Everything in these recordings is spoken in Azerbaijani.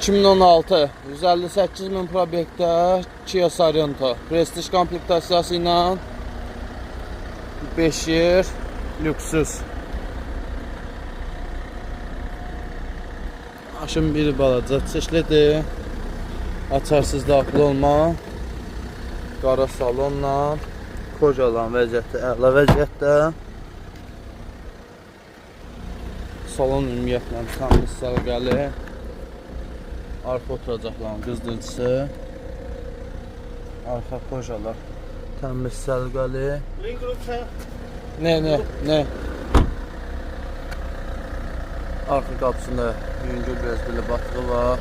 2016 158 min probekdə Kia Sorento Prestige komplektasiyası ilə 5 yer lüksüz. Maşın biri balaca çeşlidir. Açarsız daxil olma. Qara salonla kocalan vəziyyətdə, əla vəziyyətdə. Salon ümumiyyətlə təmiz səliqəli. Arxa oturacaqların qızdırıcısı. Arxa kojalar təmiz səliqəli. Ne? Arxa qapısında yüngül biraz belə batığı var.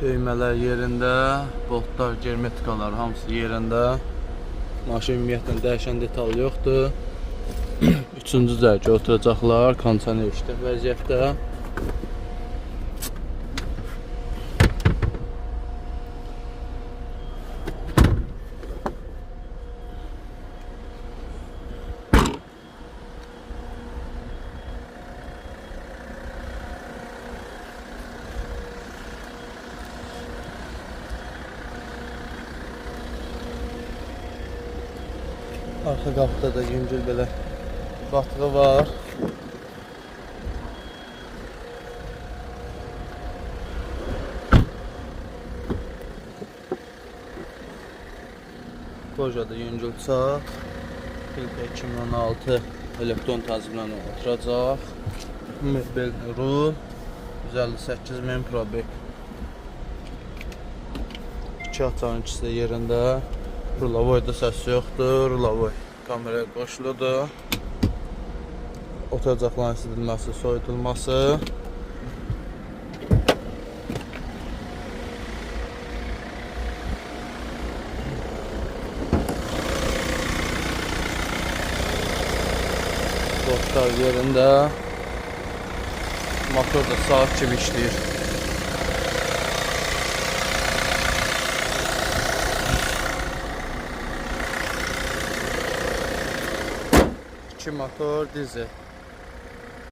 Düymələr yerində, boltlar, germetikalar hamısı yerində. Maşın ümumiyyətlə dəyişən detal yoxdur. Üçüncü zərgə oturacaqlar, kondisioner işlək vəziyyətdə. Arxa qapıda da yüngül belə batığı var. Kojada yüngül çat. Filtre 2016 elektron tənzimlə oturacaq. Mebel rul 158 min probek. İki açarın ikisi də yerində. Rulavoyda səs yoxdur. Rulavoy kameraya qoşuludur. Oturacaqların isidilməsi, soyudulması. Boltlar yerində. Motor da saat kimi işləyir. İki motor dizel.